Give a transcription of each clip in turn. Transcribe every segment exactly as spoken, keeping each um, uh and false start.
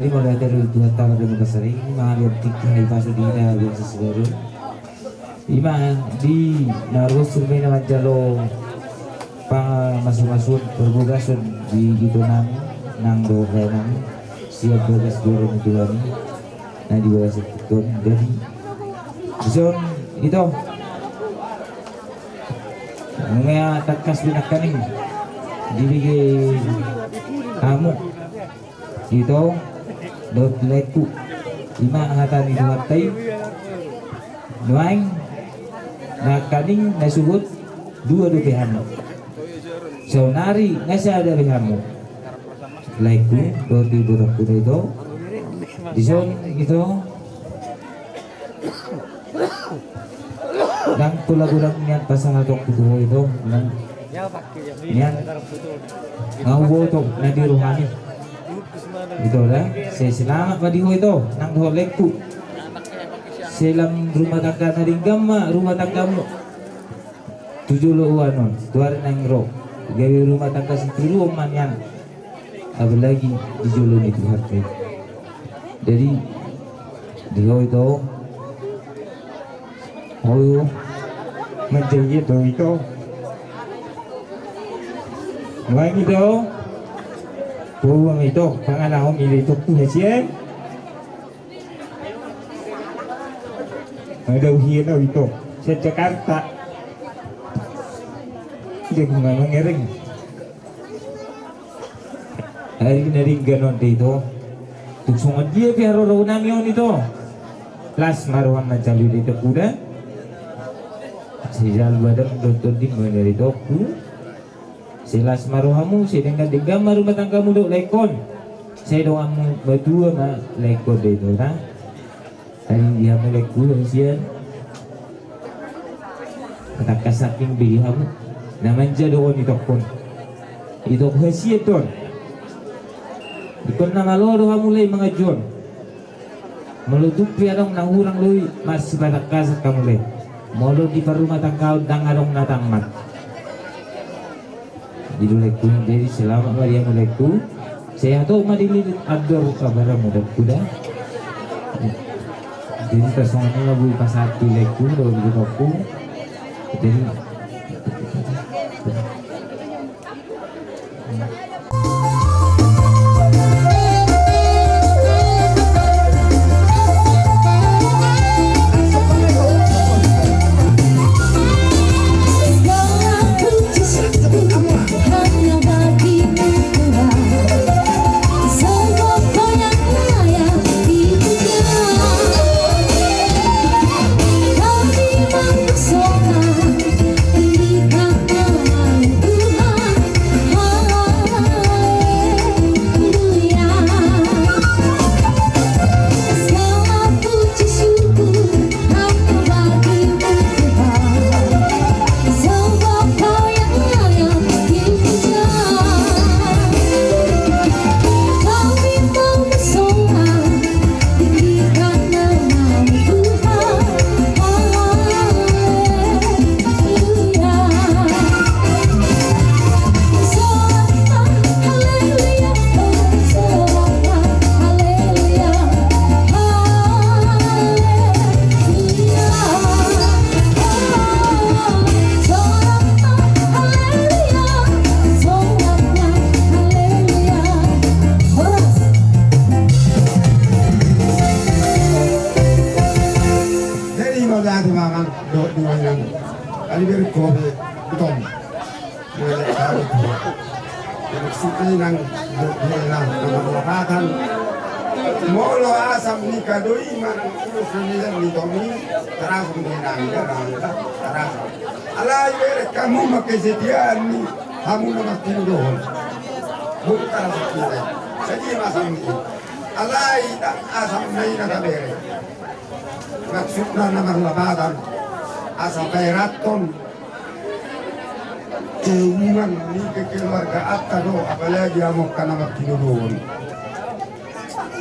Jadi mauliate do tu Tuhanta marga Pasaribu, mangaliat tingki hahipason di hita bangso Sibarun. Ima di na ro sumena manjalo pamasu-masuon parbagason di ito nami nang dohot raja nami sian bagas juara ni Tuhan i na di bagasan tingki on. Jadi dison ito, nunga tangkas be nangkaning dibege hamu ito dohot laengku. Ima hata ni Tuhanta i. Nuaeng nangkaning na sogot dua dope hamu. Saonari nga sada be hamu, laengku dohot ibotongku do ito. Dison ito, ndang pola godang nian pasahatonku tu ho ito, ndang nian. Nga huboto na di rohami ito da. Sai selamat ma di ho ito nang dohot laengku. Sai lam rumah tangga na denggan ma rumah tanggamu tu joloan on, tu ari naeng ro. Gabe rumah tangga sitiruon ma nian, apalagi di jolo ni Tuhan i. Jadi di ho ito, ho manjae do ito. Nuaeng ito, ho ma ito, pangalahon i do ito tu hasian. Ada uhian au ito sian Jakarta. Dia guna mangereng. Ari na denggan on do ito. Tung songon dia pe haroro nami on ito, las ma roham manjalo do ito kuda. Sijalo badan dohot tondim ma do ito ku. Sai las ma rohamu, sai denggan-denggan ma rumah tanggamu dohot laengkon. Sai donganmu matua ma laengkon do ito na. Tadi di hamu laengku hasian. Tangkas nangkin be di hamu na manja do on itongkon. Itongku hasian do on. Ingkon na malo do hamu lae mangajuon. Molo tung pe adong na hurang do i, marsipatangkasan hamu lae. Molo di parrumahtanggaon ndang adong na tamat. Jadi laengku, jadi selamat ma di hamu laengku. Sehat ho ma di lilit andor, kabar hamu da kuda. Jadi tasongon i ma boi pasahat tu laengku dohot ibotongku. Jadi Jadi mauliate ma amang dohot inang, ala bere kopi itom. Mauliate ma amang dohot inang, dohot inang na marlapatan. Molo asam ni kadoi manang ulos ni itom i, tarasam ni inang, tarasam. Alai bereng hamu ma kesetiaan ni hamu na martinodohon. Boi tarasam ni inang. Sadia ma asam ni i. Alai ndang asam na i na tabereng. Maksudna na marlapatan asa paerathon hubungan ni kekeluargaanta do, apalagi hamu angka na martinodohon.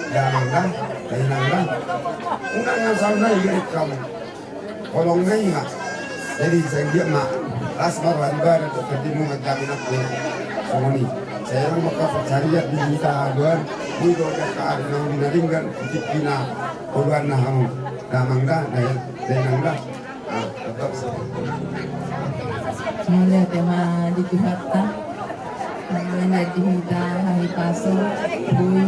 Damang da, dainang da. Unang asam na i bereng hamu. Holong na i ma. Jadi sai anggiat ma las ma roha ni badan dohot tondimu manjamin angka songon i. Sai adong ma angka pansarian di hita haduan. Di do jaka ari naung di na denggan, di tingki na uluan na hamu, damang da, da, dainang da. Ah, tetap. Mauliate ma di Tuhanta, na manjadi hita hahipason, boi.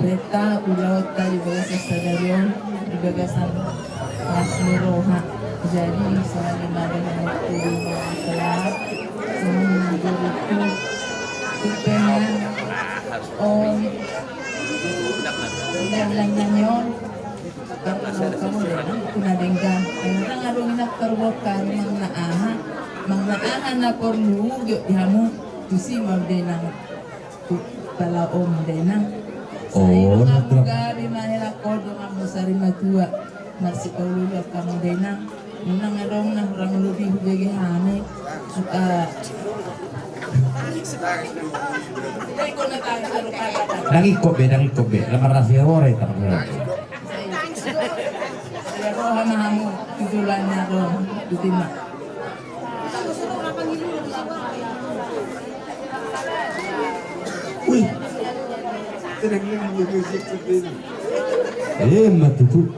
Reta ulaonta di bagasan sadari on, di bagasan las ni roha. Jadi, songon i ma dohononku di masalah, songon i ma dohononku, tu pengen on, dan lain-lain on, karena kamu, kamu denggan. Karena adong i na parboan, manang na aha, manang na aha na porlu, jo, di hamu, tusi ma dainang. Pala om dainang. Oh, sai donganmu gabe ma hela, donganmu sari matua. Marsipaulu-ulu hamu dainang. Nunga adong na hurang lobi hubege hami. Suka. Dang ingkon be, dang ingkon be. Lamar nasi ore tak. Ya roha ma hamu tujulannya dong. Tutima. Wih. Tenang, tenang, musik seperti ini. Eh, ma tutu.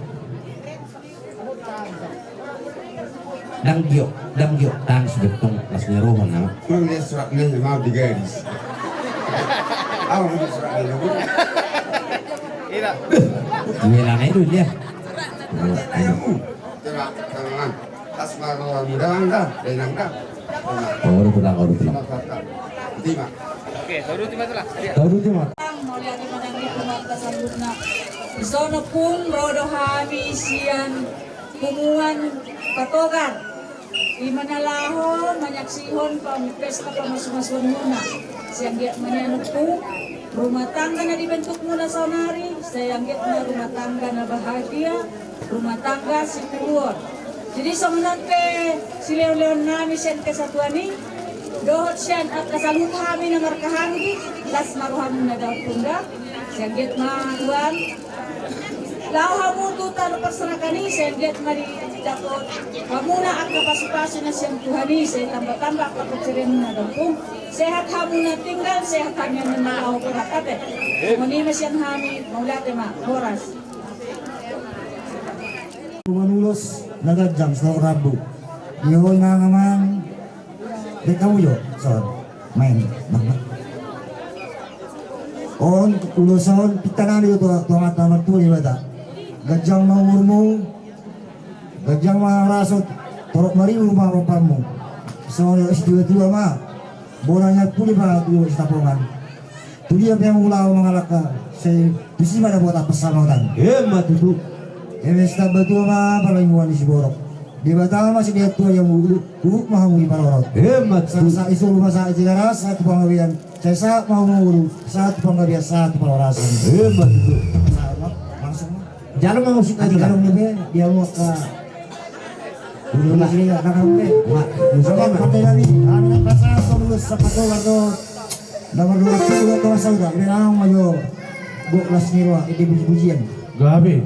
Dang giot, dang giot, tang sudah tong las ni roha na. Mang dia surat ni mau digaris. Au dia surat ni. Iya. Gue lang itu dia. Ayo. Tenang, tenang. Las ma rohamu, dainang da, dainang da. Oke, saur uti ma tulang. Saur uti ma. Mauliate ma di Tuhanta saluhutna. Dison ompung, ro do hami sian punguan Patogar. Ima na laho manyaksihon pam-, pesta pamasumasuonmuna. Sai anggiat ma nian ompung, rumah tangga na dibentukmuna saonari, sai anggiat ma rumah tangga na bahagia, rumah tangga sitiruon. Jadi songon on pe silehonlehon nami sian kesatuan i, dohot sian angka saluhut hami na marhahaanggi, las ma rohamuna da ompung da, sai anggiat ma tuan. Laho hamu tu tano parserahan i, sai anggiat ma didapot hamuna angka pasupasu na sian Tuhan i, sai tambatamba angka pansarianmuna da ompung. Sehat hamuna tinggal, sehat hami na laho berangkat. Songon i ma sian hami, mauliate ma, horas. Rumah ulos na ganjang satonga rambu. Di ho inang amang. Dek hamu jo son. Main. On ulos on pinta nami jo tu Amanta Martua Debata. Ganjang ma umurmu. Ganjang ma horas, torop maribur ma harompaanmu. Songon i, situa-tua ma. Bona ni pudi pa tu Sitapongan. Tudia pe hamu laho mangalangka, sai tusi ma dapotan pansamotan. Emma tutu. Eme sitamba tua ma pangidoan ni siborok. Debata ma sideatua di hamu, huhut ma hamu diparorot. Emma tutu. Sahat-sahat ni solu ma sahat ni Tigaras, sahat tu panggabean, sai sahat ma hamu mangolu, sahat tu panggabean, sahat tu parhorasan. Emma tutu. Sahat ma, langsung ma. Jalo ma musik na. Jalo ma be, dia mau ke. Udah lah. Ini nggak akan be. Wah, musik apa? Pakai lagi. Anu, pasang, tunggu, siapa tahu ada. Nomor dua puluh dua, Thomas Sauda. Ini nama Mayo. Bok las ni roa, ini puji-pujian. Gabe.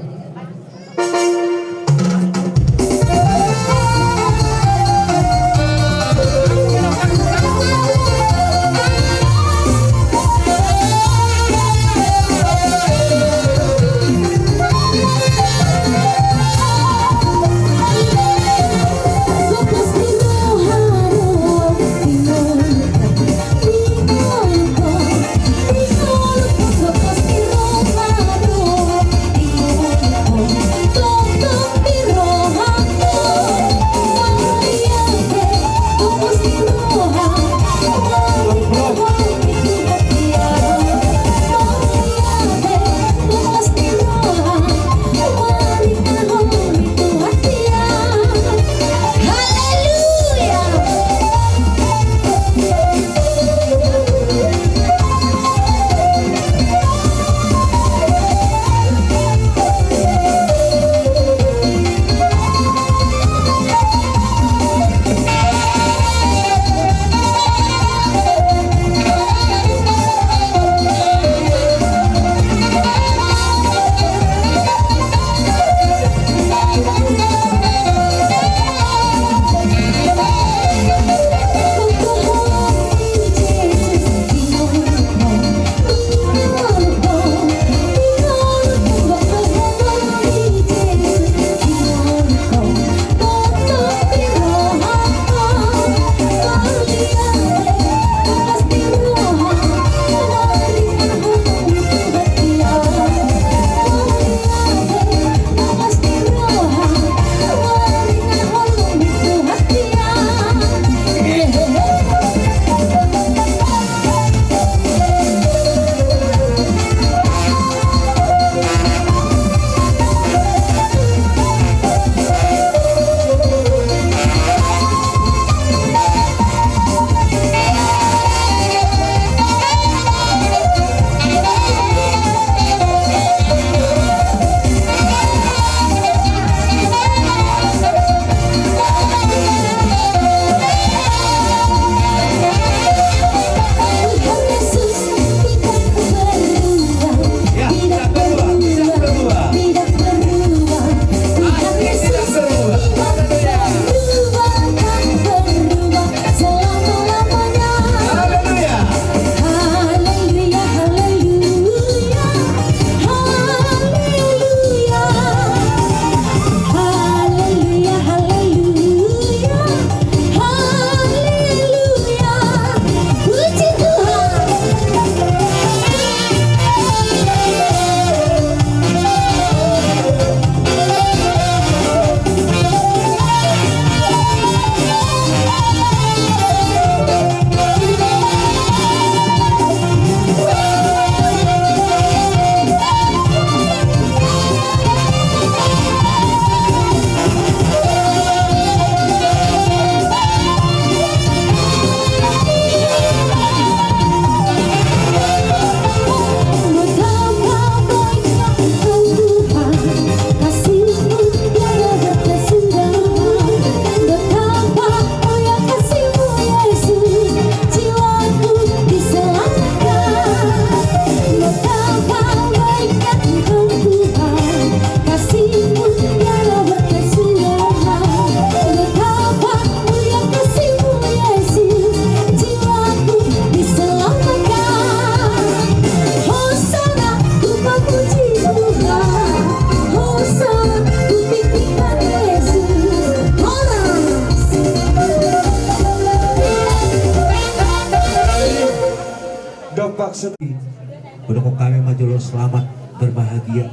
Selamat berbahagia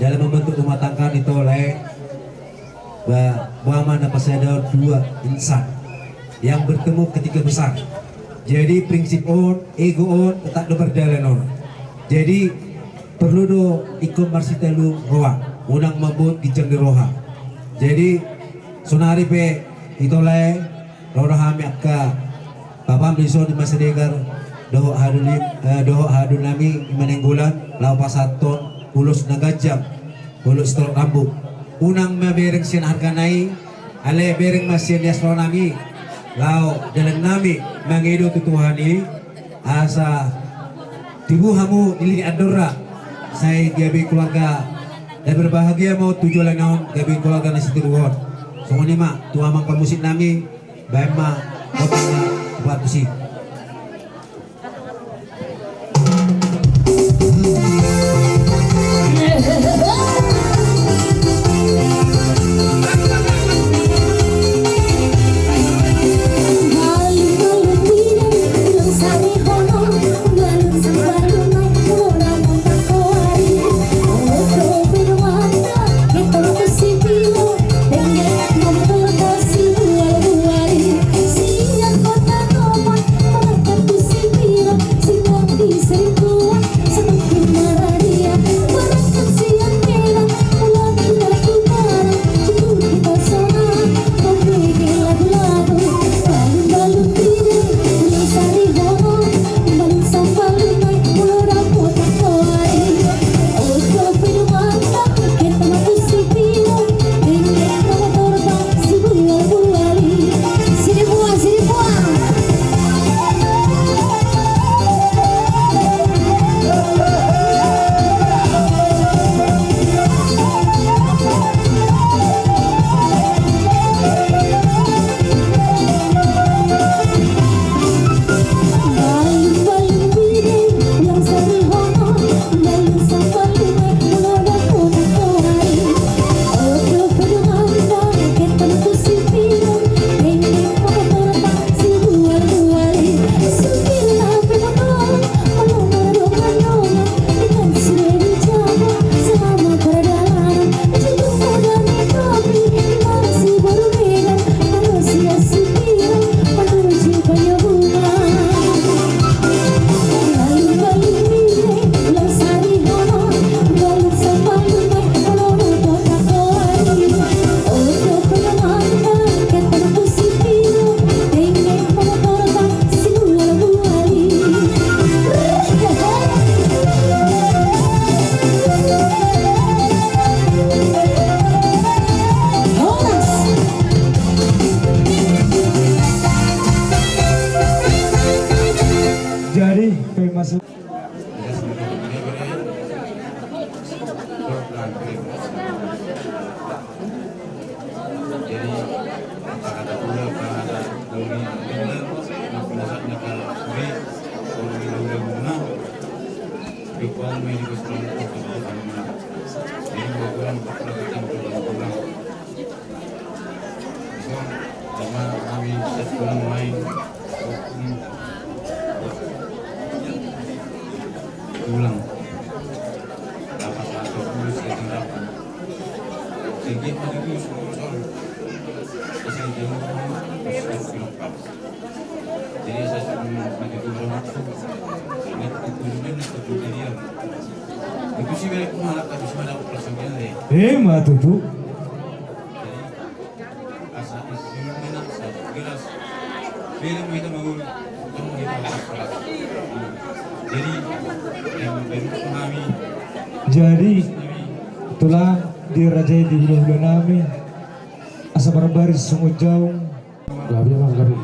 dalam membentuk rumah tangga ni tole. Ba, boha ma na pasada dua insan yang bertemu ketika besar. Jadi prinsip on, ego on, tetap do mardalan on. Jadi perlu do ingkon marsitalu roha, unang mamboan ginjang ni roha. Jadi sonari pe ito lae, ro do hami angka bapam dison i ma Siregar, dohot haha ni, eh, dohot haha nami i ma Nainggolan, laho pasahathon ulos na ganjang, ulos sitorop rambu. Unang ma bereng sian argana i, alai bereng ma sian ias roha nami, laho dalan nami mangido tu Tuhan i, asa tibu hamu di lilik andorna, sai gabe keluarga na berbahagia ma on tu joloan on, gabe keluarga na sitiruon. Songon i ma tu amang pamusik nami, baen ma, kota ma, buat besi. Jadi, pe masuk. Jadi, kata-kata pula pada doni dengan, nah, penasihatnya kalau gue, kalau gue udah guna, gue paham ini gue sekarang itu. Jadi, gue kurang, gue kurang, gue kurang. Sama kami, saya kurang main. Ulang. Dapat satu puluh setengah. Sehingga pada itu semua orang. Saya jauh, saya bilang, Pak. Jadi saya sudah maju ke rumah. Lihat itu dulu, lihat itu dia. Itu sih balik kemana, tapi semua dapat perasaan dia. Eh, mah tuh, tuh. Jadi, jadi, tulang dirajai di hula-hula nami, asa marbaris songon jaung. Gabe, Bang, gabe.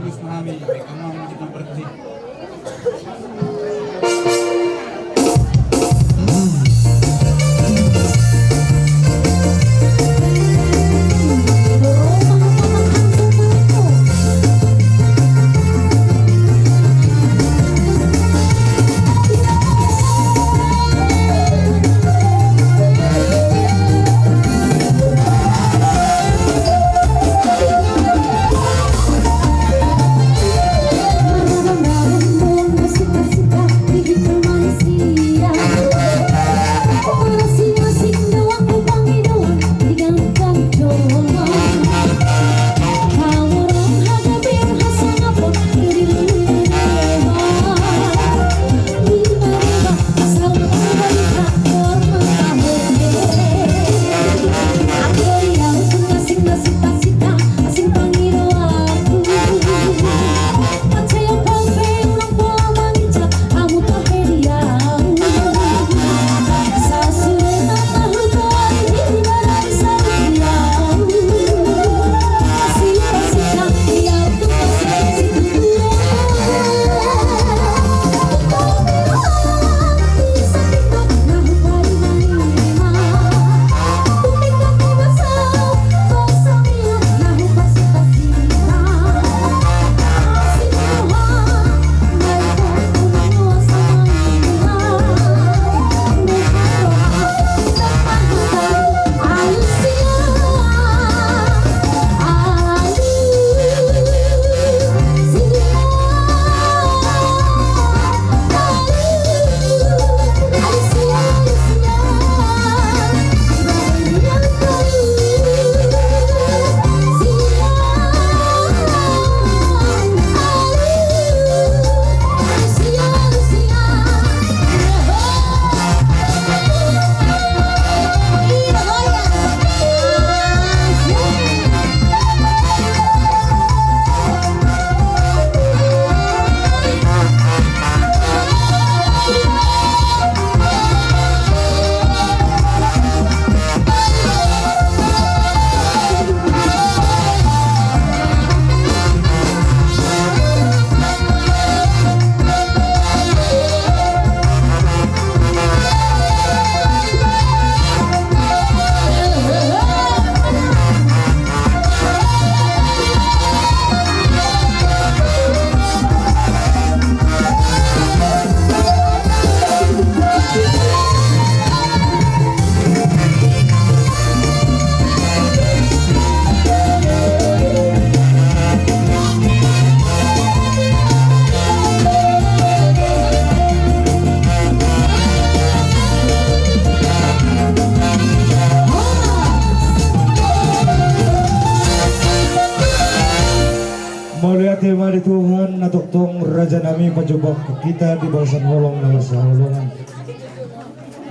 Tuhan na tongtong, Raja nami, pajombahon hita di bagasan holong na marsihaholongan.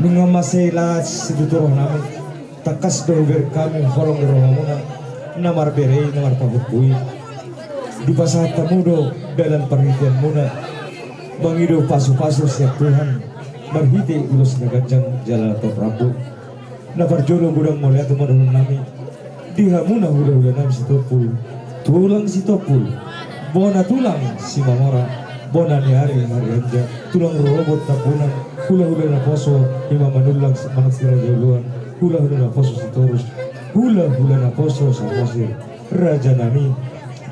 Nunga mansai las situtu roha nami, tangkas do hubereng hami holong ni rohamuna na marbere i, na marpahompu i. Dipasahat hamu do dalan parhiteanmuna, mangido pasupasu sian Tuhan marhite ulos na ganjang jala na rambu. Na parjolo godang mauliate ma dohonon nami di hamuna hulahula nami Sitompul, tulang Sitompul, bona tulang Simamora, bona ni ari Marianja, tulang rorobot Tambunan, hulahula naposo Ima Manullang, manang si Raja Uluan, hulahula naposo Sitorus, hulahula naposo Samosir. Raja nami,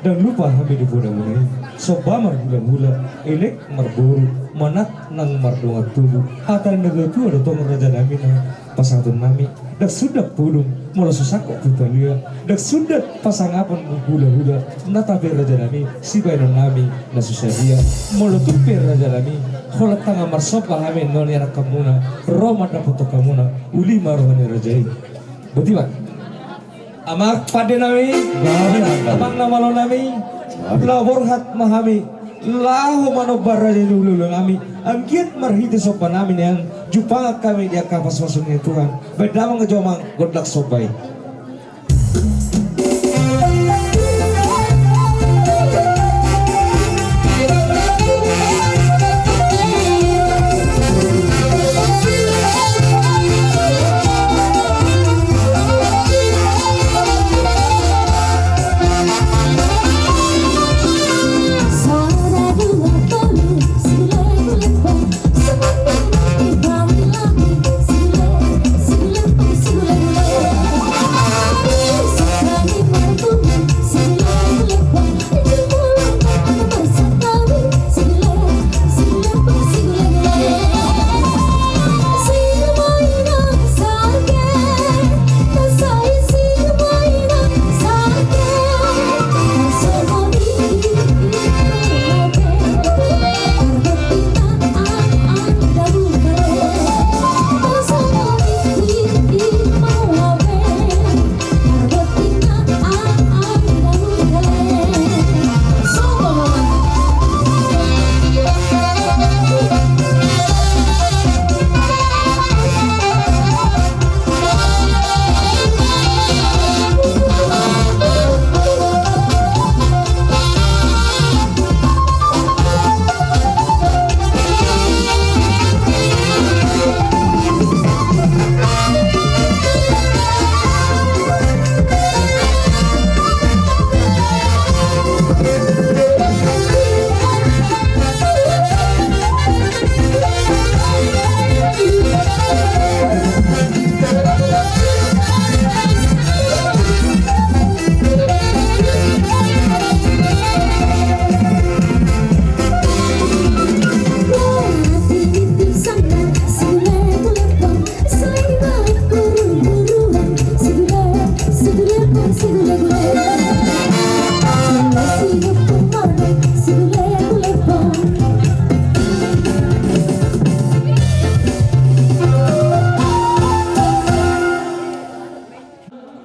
ndang lupa hami di podamuna i. Somba marhulahula, elek marboru, manat nang mardongan tubu. Hata ni natuatua do tong, Raja nami, na pasahaton nami. Ndang sundat pudung molo so sangkot tu talia, ndang sundat pasangapon hulahula. Na tape, Raja nami, sibaenon nami na so sadia. Molo tung pe, Raja nami, holan tangan marsomba hami nuaeng ni anakhonmuna, ro mandapothon hamuna, uli ma roha ni raja i. Boti ma. Amang pande nami, amang na malo nami, laho borhat ma hami laho manomba raja ni hulahula nami. Anggiat marhite somba nami nian jumpangan hami di angka pasupasu ni Tuhan. Baen damang jo amang gondang somba i.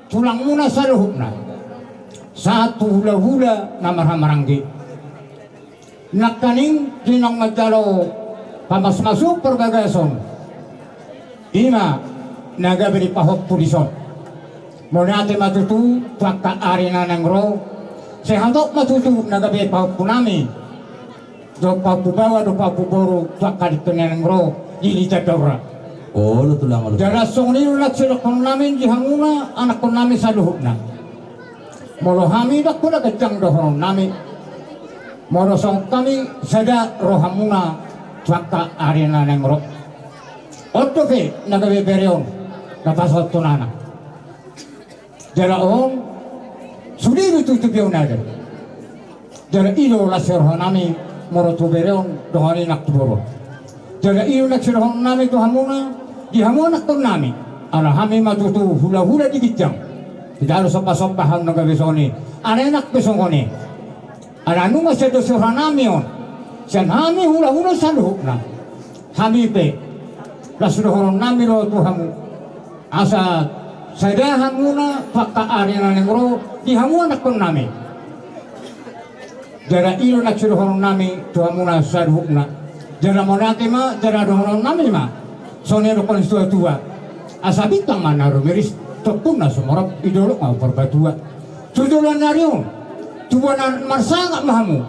Tulangmuna saluhutna, sahat tu hulahula na marhahamaranggi. Nangkaning di naung manjalo pamasumasuon parbagason, i ma na gabe dipahompu dison. Mauliate ma tutu tu angka ari na naeng ro. Sai hatop ma tutu na gabe pahompunami, dohot pahompu baoa dohot pahompu boru tu angka ari na naeng ro di litan daurang. Olo, tulang, olo. Jala songon i do na sidohonon nami di hamuna anakhon nami saluhutna. Molo hami ndang pola ganjang dohonon nami, molo songon hami sada rohamuna tu angka ari na naeng ro. On dope na gabe bere on na pasahathon anak. Jala on sude do tutu be on ate. Jala i do las ni roha nami molo tu bere on dohot nang tu boru on. Jala i do las ni roha nami tu hamuna, di hamu anakhon nami. Ala hami ma tutu hulahula di ginjang. Jala sombasomba hamu na gabe songon i. Ala enak pe songon i. Ala nunga sada las ni roha nami on sian hami hulahula saluhutna. Hami pe las ni roha nami do tu hamu. Asa sada hamuna tu angka ari na naeng ro di hamu anakhon nami. Jala i do na sidohonon nami tu hamuna saluhutna. Jala mauliate ma, jala dohonon nami ma, songon na nidok ni tua-tua. Asa bintang ma na rumiris, topuna sumorop, di dolok ma Parbatua. Tu joloan ni ari on, tubuan na marsangap ma hamu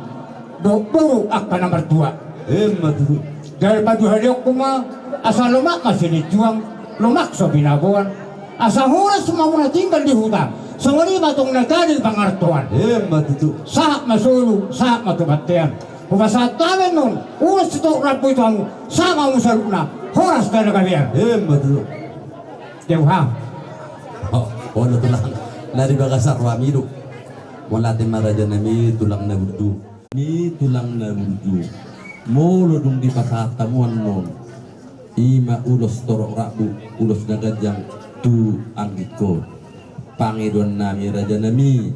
dohot boru angka na martua. Emma tutu. Jala paduahononku ma, asa lomak ma silinjuang, lomak so binaboan. Asa horas ma hamuna tinggal di huta, songon i ma tong na jadi pangartoan. Emma tutu. Sahat ma solu, sahat ma tu bontean. Hupasahat hami ma on ulos sitopi rambu i tu hamu, sahat ma hamu saluhutna, horas jala gabe an. Emma tutu. Jauh ha. Oh, olo tulang. Na di bagasan rohami do. Mauliate ma raja nami tulang na burju. Ni tulang na burju. Molo dung dipasahat hamu annon, i ma ulos torop rambu, ulos na ganjang tu anggingkon. Pangidoan nami raja nami,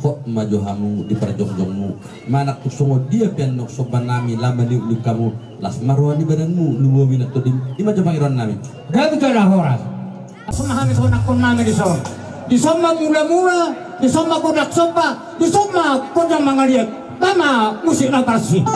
hot ma jo hamu di parjongjongmu. Manang tung songon dia pe annon somba nami, laho maniukliuk hamu, las ma roha ni badanmu, lumobi na tondim, i ma jo pangidoan nami. Gabe jala horas. Las ma hami songon angka nami dison. Dison ma mula-mula, dison ma gondang somba, dison ma gondang mangaliat. Tama musik na parsing.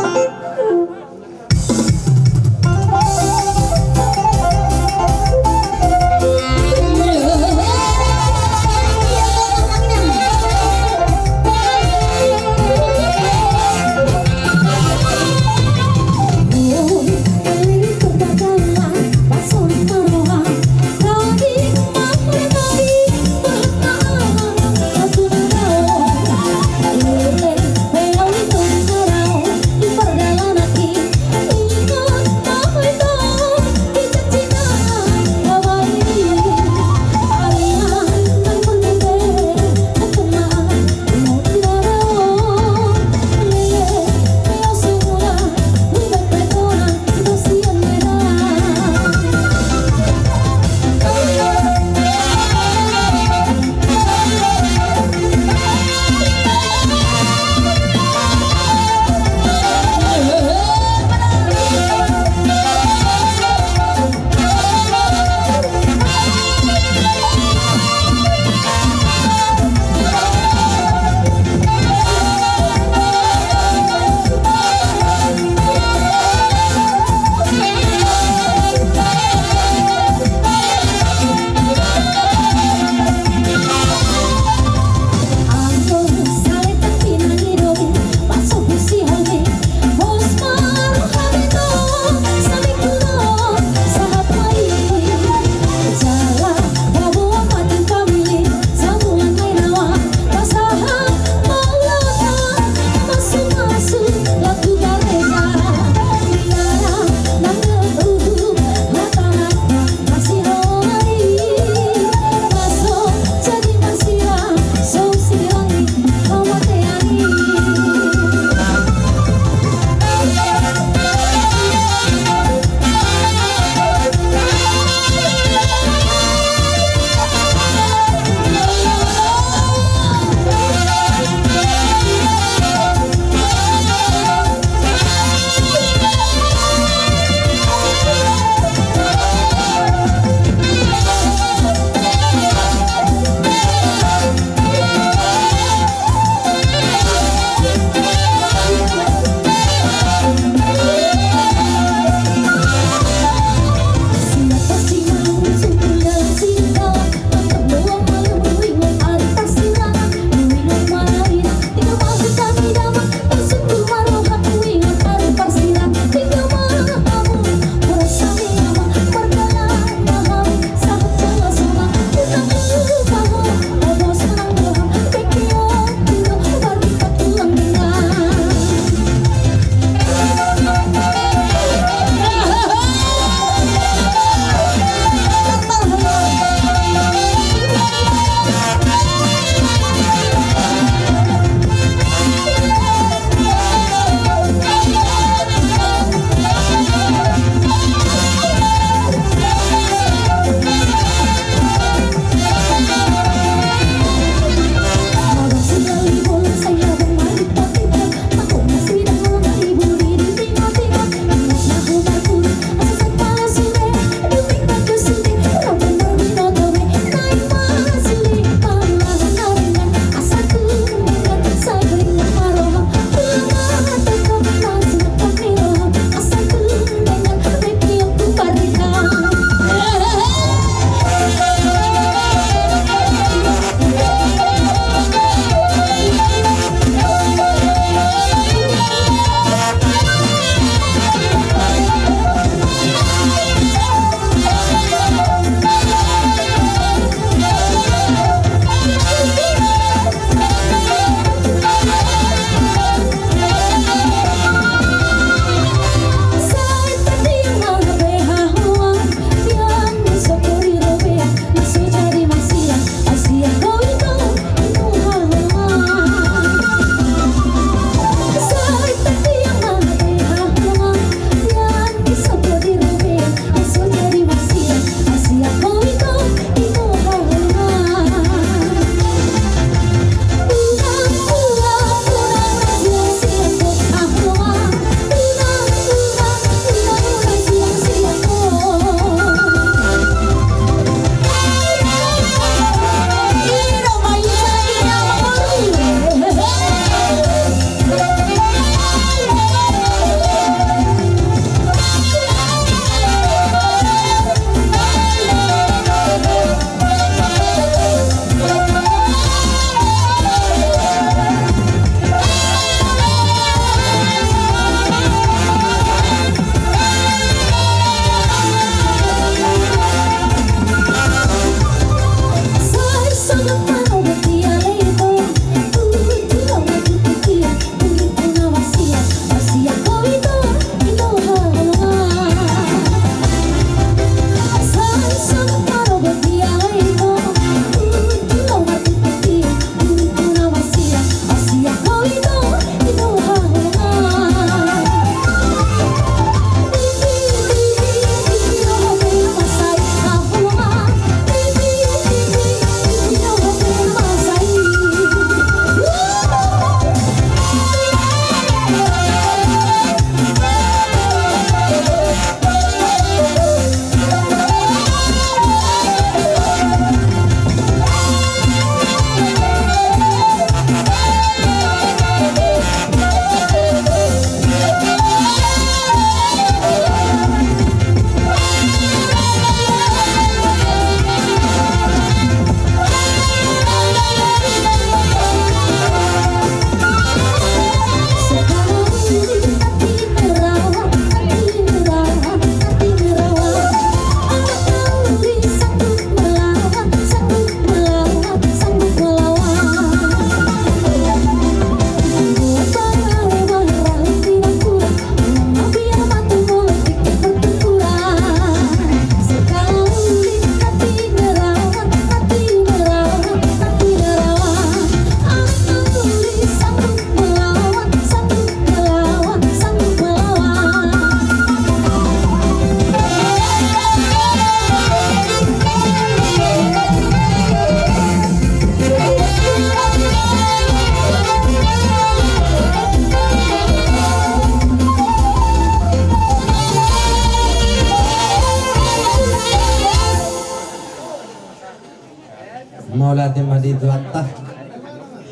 Mauliate ma di Tuhanta,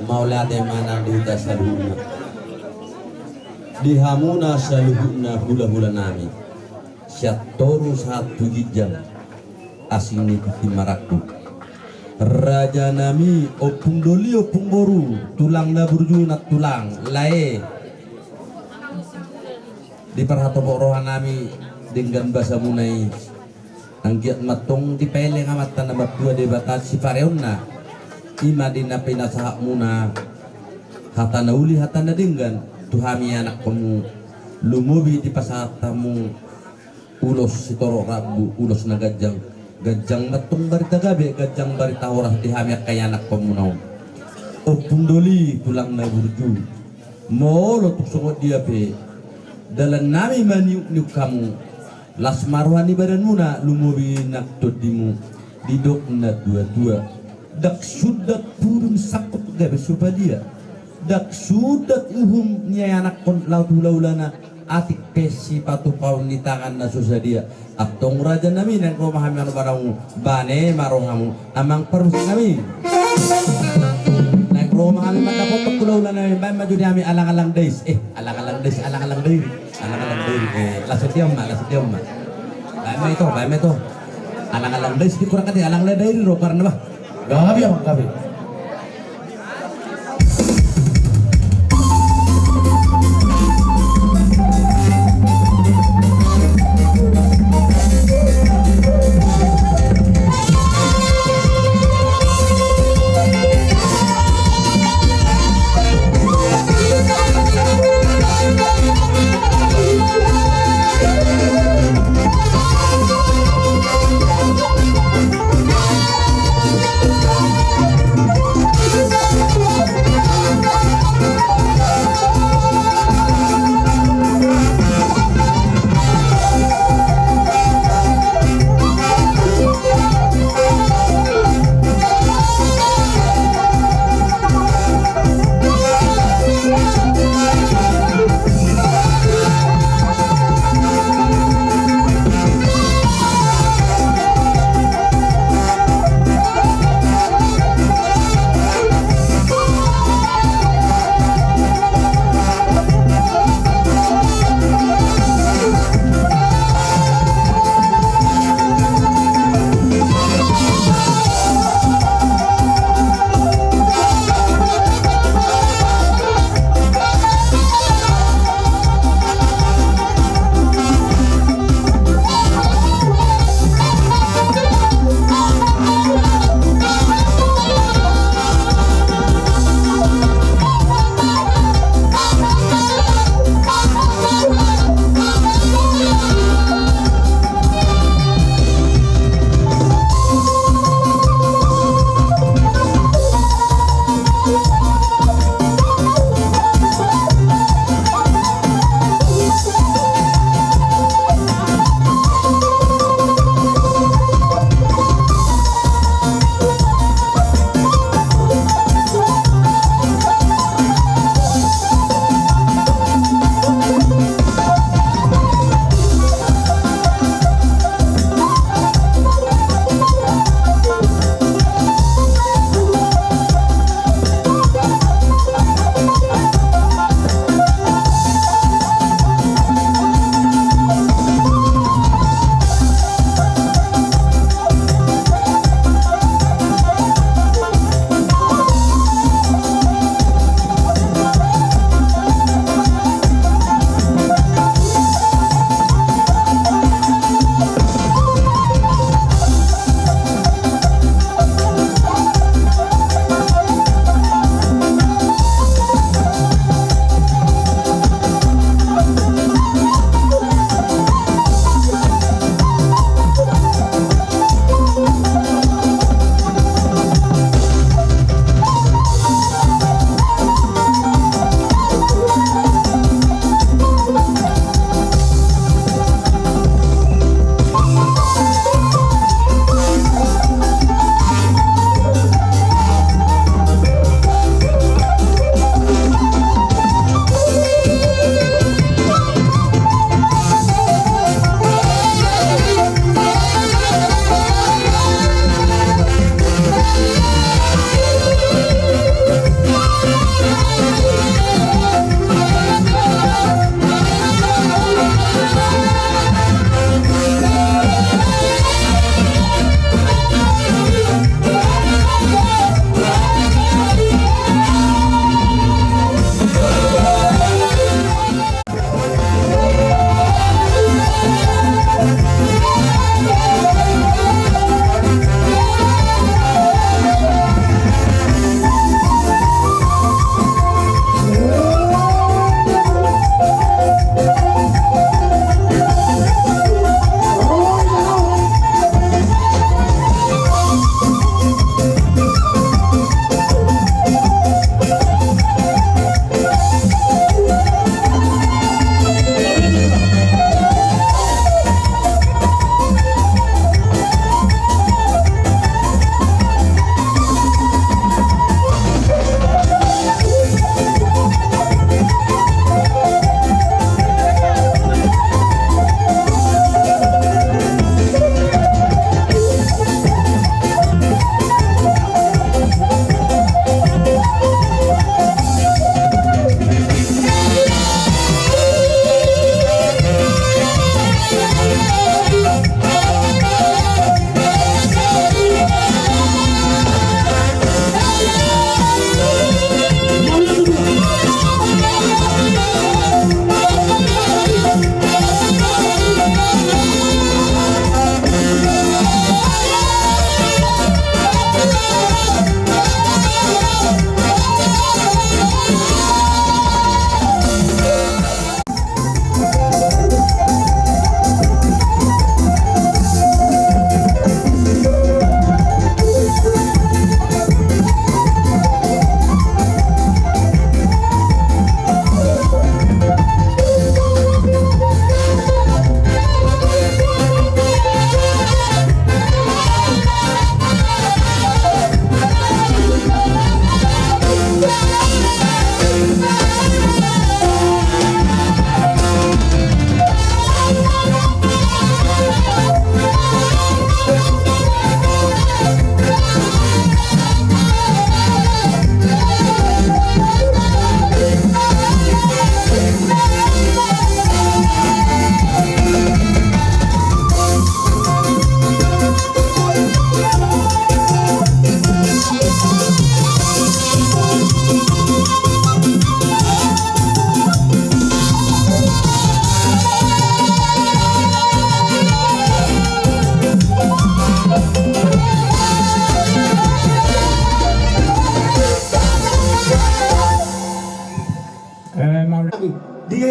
mauliate ma nang di hita saluhutna. Di hamuna saluhutna hula-hula nami, sian toru sahat tu ginjang, asing ni tingki marangkup. Raja nami, ompung doli, ompung boru, tulang na burju, nantulang, lae. Di parhatopot roha nami denggan basamuna i. Anggiat ma antong dipaelek Amanta na martua Debata sipareonna. I ma di na pinasahatmuna hata na uli, hata na denggan tu hami anakkonmu. Lumobi dipasahat hamu ulos sitorop rambu, ulos na ganjang. Ganjang ma antong barita gabe, ganjang barita horas di hami angka ianakkonmuna on. Ompung doli, tulang na burju, molo tung songon dia pe dalan nami maniuk-niuk hamu, las ma roha ni badanmuna, lumobi nang tondimu. Didok na tua-tua, ndang sundat pudun sangkot gabe so padia. Ndang sundat uhum ni anakkon laho tu hula-hulana, atik pe sipatupaon ni tangan na so sadia. Antong raja nami, naeng ro ma hami manumparungu, bane ma rohamu, amang parmusik nami. Naeng ro ma hami mandapothon hula-hula nami, baen ma jo di hami alang-alang dais. Eh, alang-alang dais, alang-alang dairi. Alang-alang dairi. Eh, laos diam ma, laos diam ma. Baen ma ito, baen ma ito. Alang-alang dais di kurang kati, alang-alang dairi ro karna bah. Gabe, amang, gabe.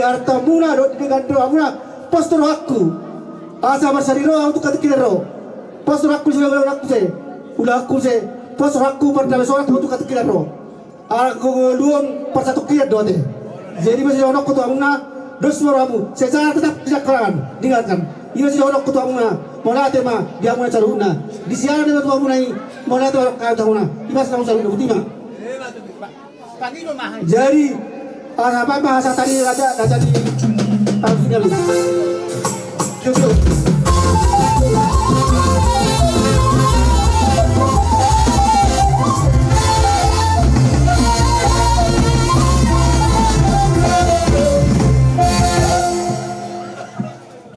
Artamuna dohot di denggan rohamuna, pos do rohangku. Asa marsari roha ahu tu hatingkinan ro. Pos do rohangku, ulaonku muse. Ulaonku muse. Pos do rohangku, pardame sorak ahu tu hatingkinan ro. Ala gogo luon parsatongkinan do ate. Jadi, ima sidohononku tu hamuna, dos ma rohamu. Secara tetap tidak kalangan, dengarkan. Ima sidohononku tu hamuna, mauliate ma di hamuna saluhutna. Di siaran ni tu hamuna i, mauliate ma tu hamuna. Ima sidohononku saluhutna, botima. Jadi, ala ma hasa tadi raja, raja di, harus tinggal.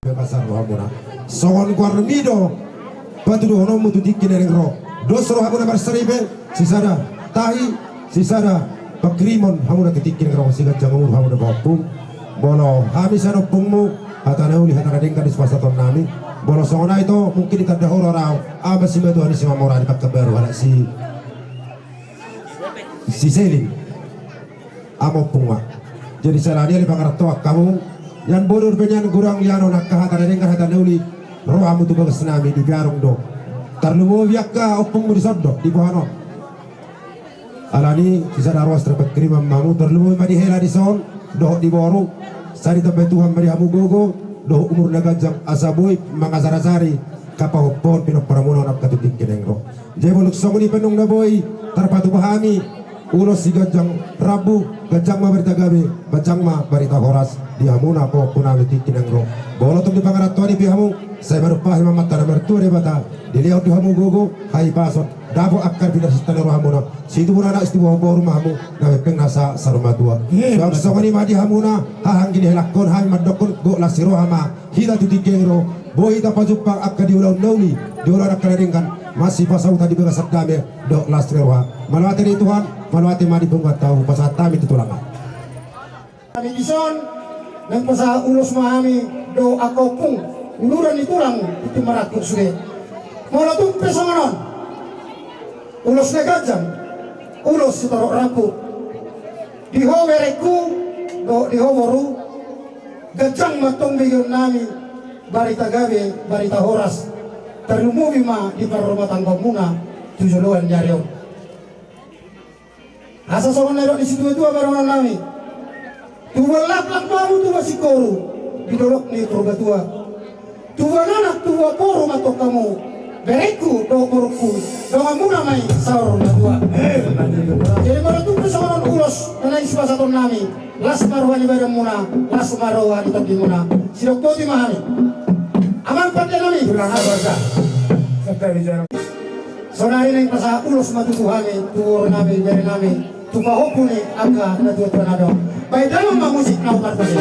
Bebas rohamuna. Songon goarmi do patuduhononmu tu tingki na naeng ro. Dos rohamuna marsaripe, sisada tahi, sisada pangkirimon hamuna tu tingki na naeng ro, siganjang umur hamuna pahompu. Molo hami sian ompungmu, hata na uli hata na denggan di sipasahatonnami. Molo songon i ito, mungkin ditanda hurang au, ama simatua ni Simamora di Pangkabaru, halak si, si Selin. Ama ompung ma. Jadi sala ni i, ale pangarantoan hamu, nian boru pe nian gurang lianon, angka hata na denggan hata na uli ro hamu tu bagasnami, di Pearung do. Tarlumobi angka ompungmu dison do, di Bohanon. Alani i, sisada ruas do pangkirimon ma hamu, tarlumobi ma di hela dison, dohot di boru, sai ditambai Tuhan ma di hamu gogo dohot umur na ganjang, asa boi mangasar-asari hapahompahon pinomparmuna on angka tu tingki na naeng ro. Jadi molo songon i pe, nunga boi tarpatupa hami ulos siganjang rambu, ganjang ma barita gabe, ganjang ma barita horas di hamuna pahompunami tu tingki na naeng ro. Molo tung di pangarantoan i pe hamu, sai manumpahi ma amanta na martua Debata, dilehon di hamu gogo, hahipason, dapot angka na pinarsinta ni rohamuna, situbu anak situbu boru ma hamu, na pengpeng nasa saur matua. Songon i ma di hamuna haha anggi ni helakkon, hami mandokkon gok las ni roha ma hita tu tingki na naeng ro, boi hita pajumpang angka di ulaon na uli, di ulaon angka na denggan, masipasahutan di bagasan dame dohot las ni roha. Mauliate ma di Tuhan, mauliate ma di punguanta, hupasahat hami tu tulang. Hami dison, naeng pasahat ulos ma hami dohot angka ompung, uduran ni tulang, itu marangkup sude. Molo tung pe songon on, ulos na ganjang, ulos sitorop rambu. Di ho berengku, dohot di ho boru, ganjang ma antong begeonnami, barita gabe, barita horas, tarlumobi ma di parrumatanggaonmuna tu joloan ni ari on. Asa songon na nidok ni situatua ma dohononnami: Tubuan laklak ma hamu, tubuan singkoru di dolok ni Purbatua. Tubuan anak, tubuan boru ma antong hamu, berengku dohot borungku, donganmuna ma i saur matua. Jadi molo tung pe songon on ulos na naeng sipasahatonnami, las ma roha ni badanmuna, las ma roha ni tondimuna. Sidok boti ma hami. Amang pandenami. Sonari naeng pasahat ulos ma tutu hami tu borunami, berenami, tu pahompu ni angka natuatua na adong. Bahen damang ma musik na utar tadi.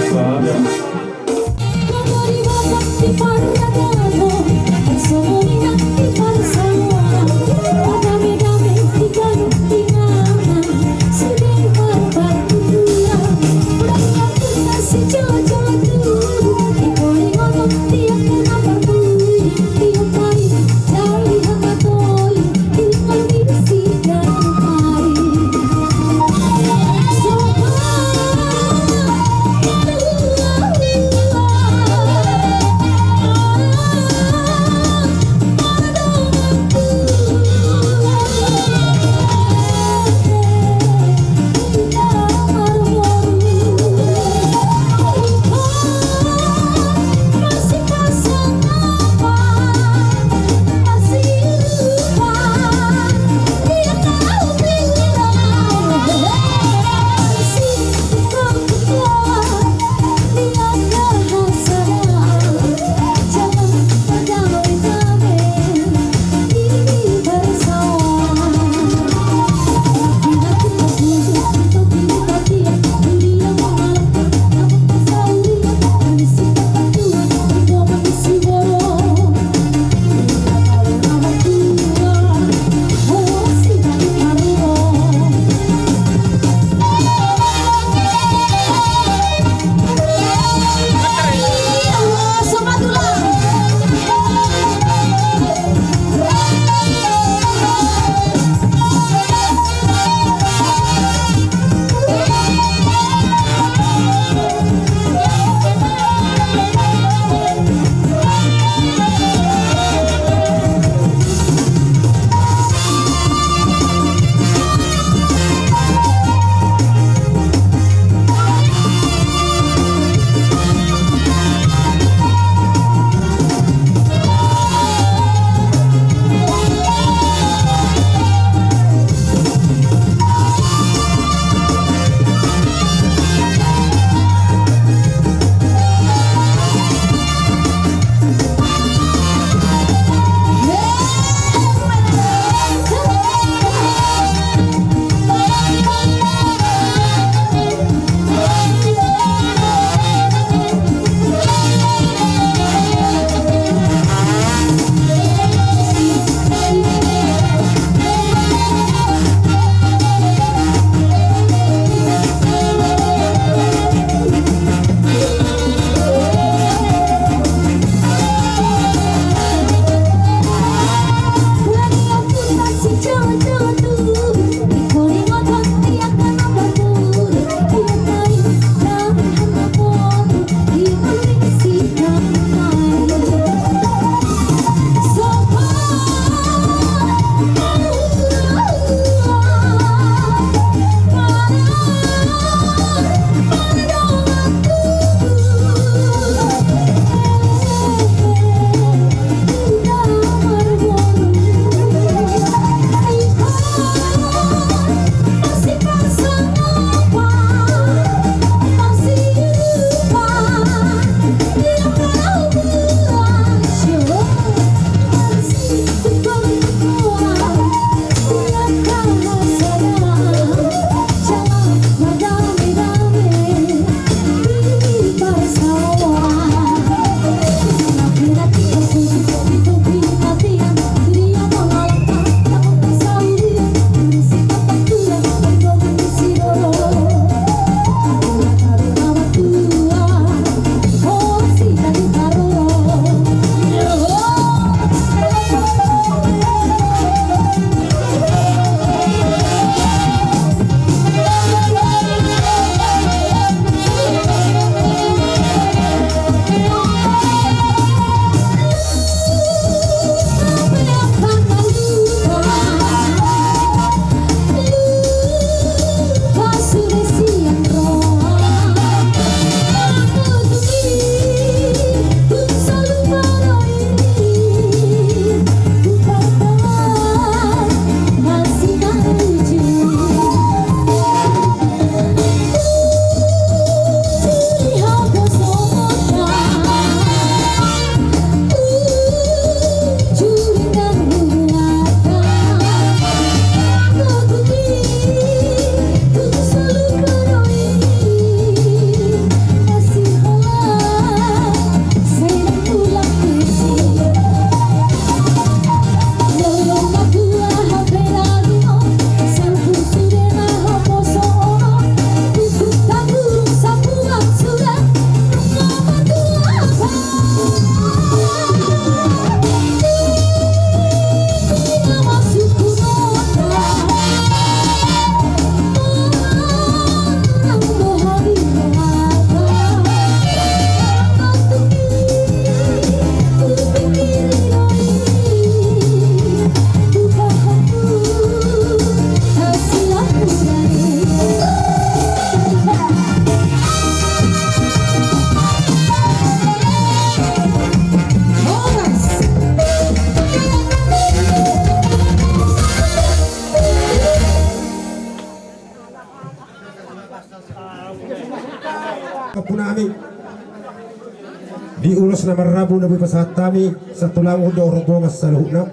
Di ulos na marrabu na boi pasahat hami, santulamu dohot rombongan saluhutna.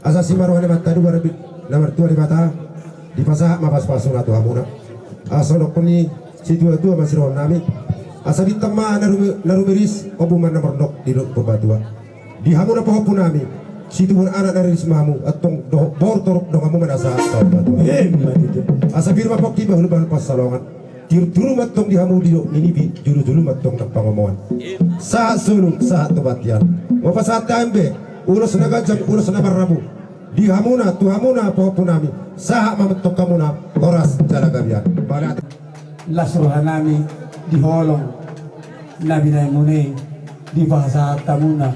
Asa simaroha ni Amanta Debata na martua Debata, dipasahat ma pasupasuna tu hamuna. Asa dohonon ni situatua ma sidohonon nami. Asa bintang ma na rume-, na rumiris, ombun ma na mardok di dolok Purbatua. Di hamuna pahompu nami, situbuan anak na riris ma hamu, antong dohot boru torop donganmu ma na sahat saur matua. Asa pir ma pongki bahulbahul pansalongan. Tiur tiur ma antong di hamu didok ninipi, julu julu ma antong nang pangomoan. Sahat solu, sahat tu bontean. Hupasahat hami be ulos na ganjang, ulos na marrabu. Di hamuna, tu hamuna pahompu nami, sahat ma antong hamuna horas jala gabean. Las roha nami di holong na binahenmuna i, dipasahat hamuna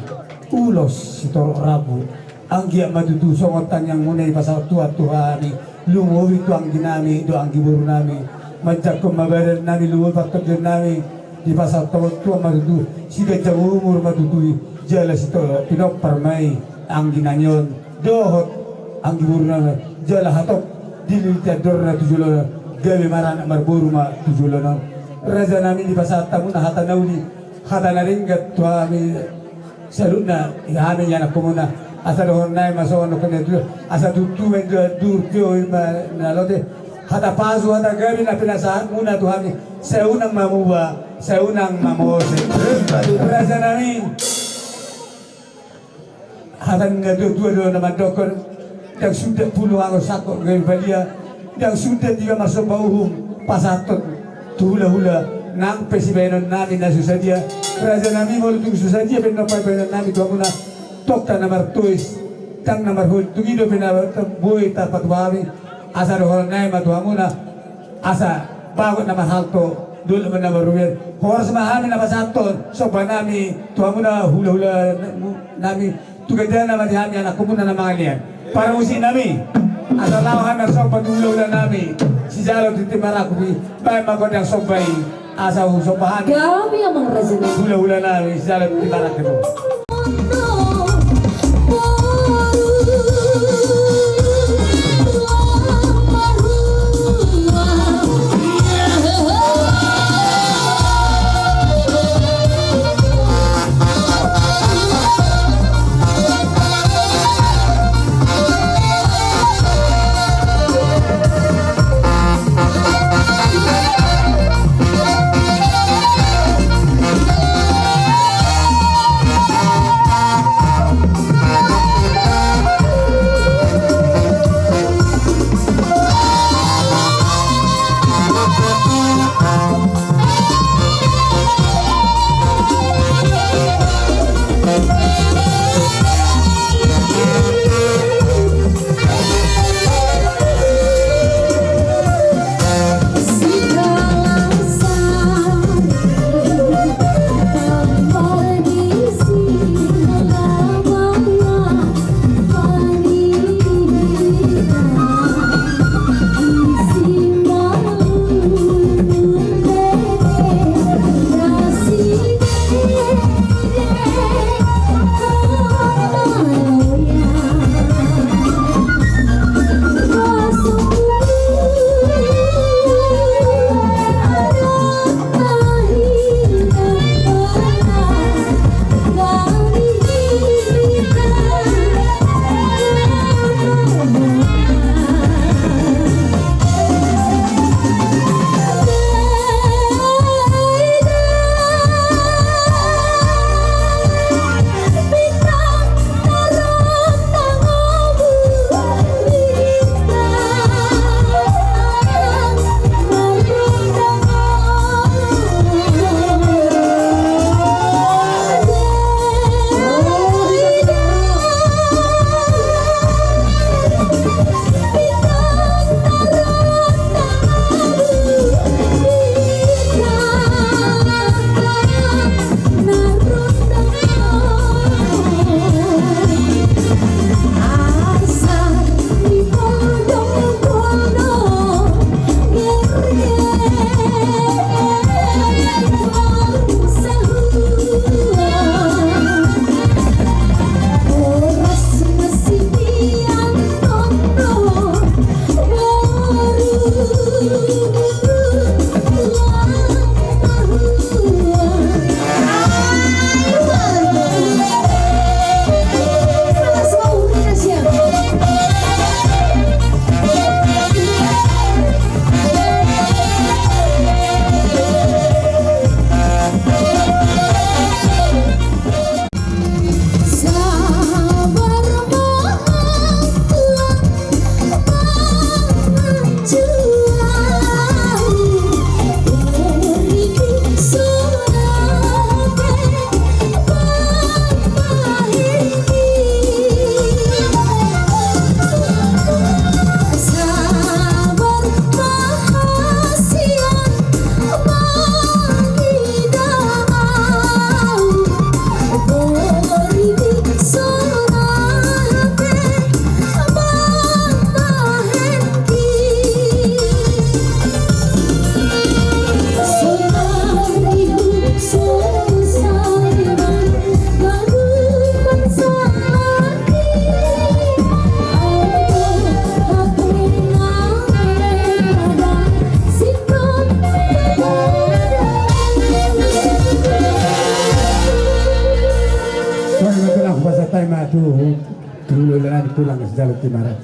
ulos sitorop rambu. Anggiat ma tutu songon tangiangmuna i pasahat Tuhan tu hami, lumobi tu anggi nami dohot anggi boru nami. Manjangkon ma badan nami, lumobi partondion nami, dipasahat Tuhan ma tutu siganjang umur ma tutu i, jala sitolop pinompar ma i anggi nami on dohot anggi boru nami, jala hatop dililiti andorna tu joloan on, gabe maranak marboru ma tu joloan on. Raja nami, dipasahat hamuna hata na uli, hata na denggan tu hami saluhutna, hami ianakhonmuna. Asa dohonon nami ma songon na hudok tu, asa tutu ma i, duhut tio i ma na lote. Hata pasu, hata gabe na pinasahatmuna tu hami, sai unang ma muba, sai unang ma mose. Raja nami, hata ni natuatua do na mandokkon, ndang suda pulung angon sangkot gabe balia, ndang suda tiba marsomba uhum pasahathon tu hulahula nang pe sibahenon nami na so sadia. Raja nami, molo tung so sadia pe nang pe bahenon nami tu hamuna, tongka na martois, tang na marholi, tung i dope na boi tarpatupa hami. Asa dohonon nami ma tu hamuna, asa bagot na marhalto, dolok ma na marrumian. Horas ma hami na pasahathon somba nami tu hamuna hulahula nami, tu gajana ma di hami anakhonmuna na mangalean. Parmusik nami, asa laho hami marsomba tu hulahula nami sijalo tintin marangkup i, bahen ma gondang somba i. Asa husomba hami. Gabe, amang raja nami. Hulahula nami sijalo tintin marangkup i. Ima tu, tu leleng pulang sejalo timara.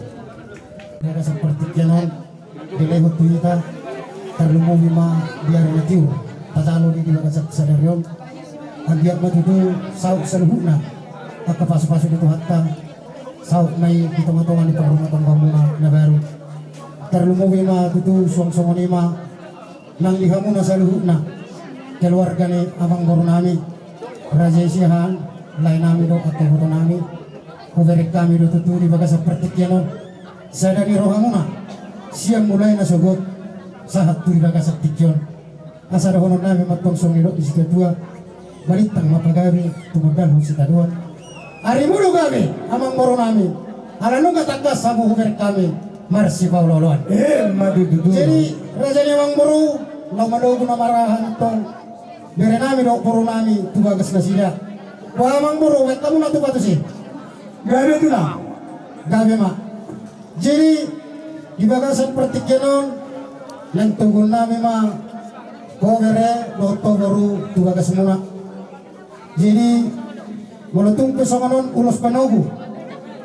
Di bagasan partingkian on, dilehon tu hita, tarlumobi ma di ari na tiur, tajalo di, di bagasan sadari on. Anggiat ma tutu saut saluhutna angka pasupasu ni Tuhanta, saut ma i di tongatonga ni parrumatanggaonmuna na baru. Tarlumobi ma tutu suang songon i ma nang di hamuna saluhutna, keluarga ni amangborunami, Raja Siahaan, laenami dohot ibotonami, hubereng hami do tutu di bagasan partingkian on sada ni rohamuna, sian mulai nasogot sahat tu di bagasan tingki on. Asa dohononnami ma tong songon nidok ni situatua: Balintang ma pagabe, tumundalhon sitadoan. Arimu do gabe, amangborunami, ala nunga tangkas hamu hubereng hami marsipaolooloan. Emma tutu. Jadi, raja ni amangboru, laho manogu na marahan tong berenami dohot borunami tu bagas nasida. Boha amangboru, baen hamu na tupa tusi? Gabe, tulang. Gabe ma. Jadi, di bagasan partingkian on, naeng toguonnami ma ho bere dohot ho boru tu bagasmuna. Jadi, molo tung pe songon on ulos panogu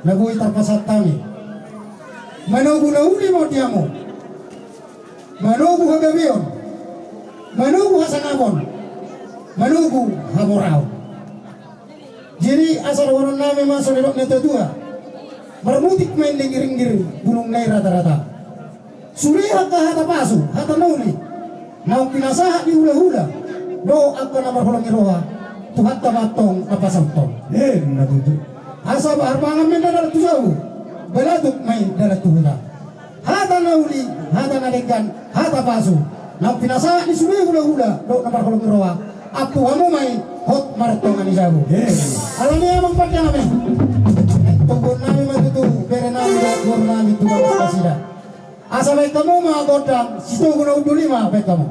na boi tarpasahat hami, manogu na uli ma di hamu, manogu hagabeon, manogu hasangapon, manogu hamoraon. Jadi, asa dohononnami ma songon nidok ni situatua: Marmutik ma ende ringgiring, bulungna i ratarata. Sude angka hata pasu, hata na uli, naung pinasahat ni hulahula dohot angka na marholong ni roha, Tuhanta ma antong na pasahathon. Emma tutu. Asa harbangan ma ende dalan tu jabu, balatuk ma i dalan tu huta. Hata na uli, hata na denggan, hata pasu, naung pinasahat ni sude hulahula dohot na marholong ni roha, ampu hamu ma i hot martonga ni jabu. Emma. Alani i, amang pandenami, toguonnami ma tutu berenami dohot borunami tu bagas nasida. Asa baen hamu ma gondang, sitogu na hundul i ma baen hamu.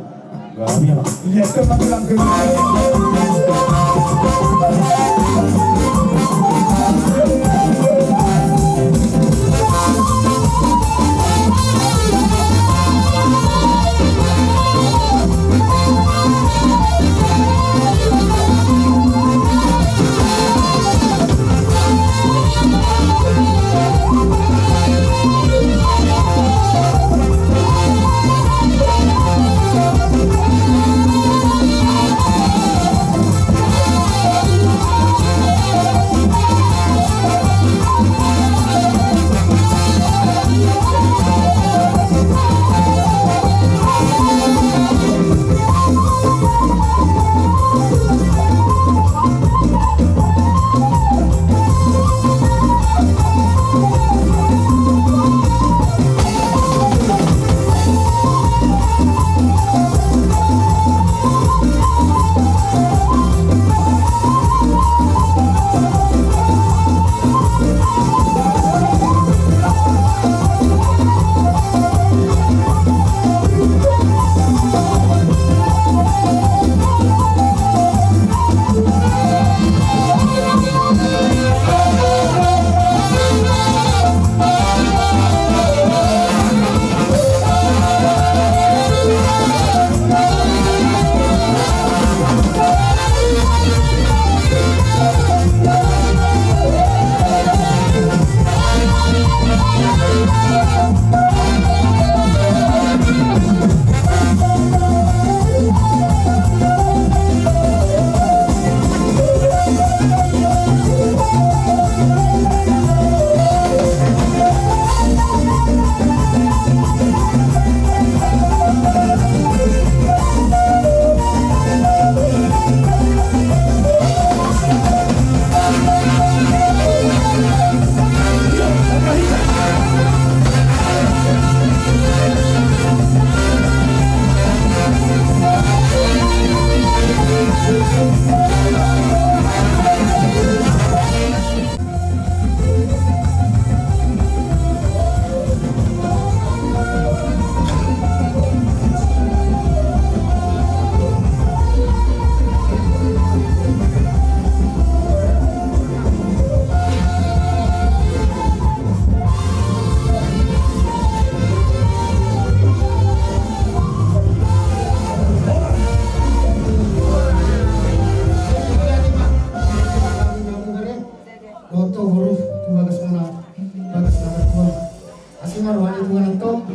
Ima roha ni Tuhan antong,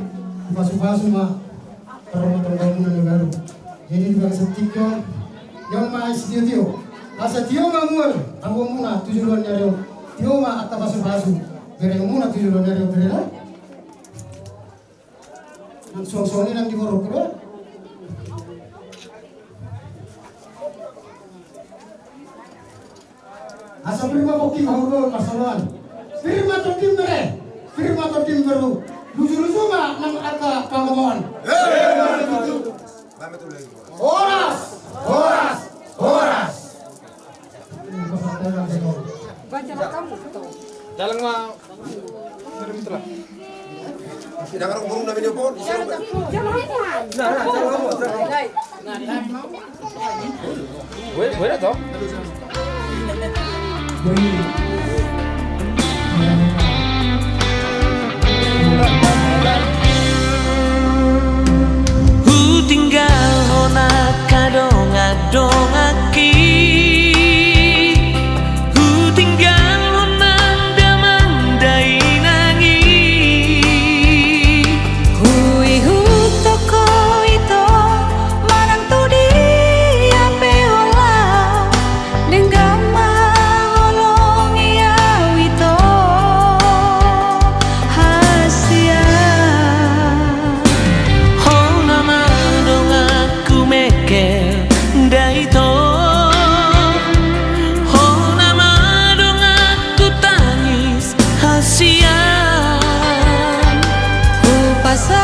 dipasupasu ma rumah tanggamuna na baru. Jadi di bagasan tingki on, on ma sitio-tio. Asa tio ma mual hamuamuna tu joloan ni ari on. Tio ma angka pasupasu berengmuna tu joloan ni ari on, bere. Nang suang songon i nang di borokku do. Asa pir ma pongki hamu do marsoloan. Pir ma tondim, bere. Pir ma tondim, boru. Luju-luju ma nang angka pangomoan. Horas, horas, horas. Dalang ma. Hutinggalhon angka dongan-donganki. Hutinggalhon nang damang dainang i. Huihuthon ho ito manang tu dia pe holan. Denggan ma holongi au ito hasian. Ho nama donganku mengkel da ito. Ho nama donganku tangis hasian. Hupasa